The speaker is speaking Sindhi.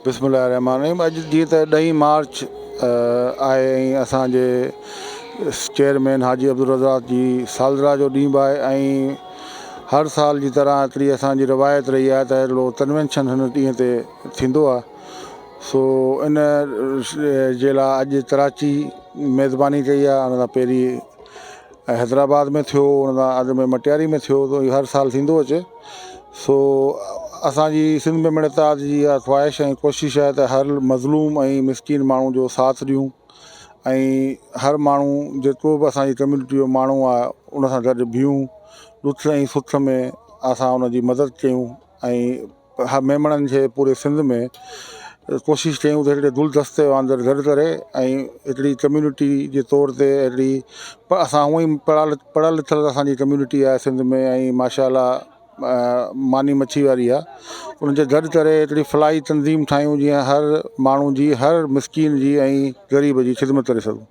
بسم الله الرحمٰن الرحيم اڄ جيئن ته ڏهين مارچ آهي ۽ اسان جي چيئرمين حاجي عبدالرزاق جي سالگرهه جو ڏينهن به آهي ۽ هر سال جي طرح هڪڙي اسان جي روايت رهي آهي ته هڪڙو ڪنوينشن هن ڏينهن تي ٿيندو آهي سو ان جي لاء اڄ ڪراچي ميزباني ڪئي آهي ان کان پهرين ۽ حيدرآباد ۾ ٿيو ان کان اڳ ۾ مٽياري ۾ ٿيو ته اهو هر سال ٿيندو اچي سو اسانجي سنڌ ۾ مڙتاج جي اها خواهش ۽ ڪوشش آهي ته هر مظلوم ۽ مسڪين ماڻهو جو ساٿ ڏيون ۽ هر ماڻهو جيڪو به اسانجي ڪميونٽي جو ماڻهو آهي ان سان گڏ بيهون ڏک ۽ سک ۾ اسان ان جي مدد ڪيون ۽ ها ميمڻن کي پوري سنڌ ۾ ڪوشش ڪيون ته هڪڙي گلدستي وانگر گڏ ڪري ۽ هڪڙي ڪميونٽي جي طور تي هڪڙي اسان هونئن ئي پڙهيل پڙهيل لکيل اسان جي ڪميونٽي آهي سنڌ ۾ ۽ ماشاء الله ماني مڇي واري آهي ان کي گڏ ڪري هڪڙي فلاحي تنظيم ٺاهيون جيئن هر ماڻهو جي هر مسڪين جي ۽ غريب جي خدمت ڪري سگهون.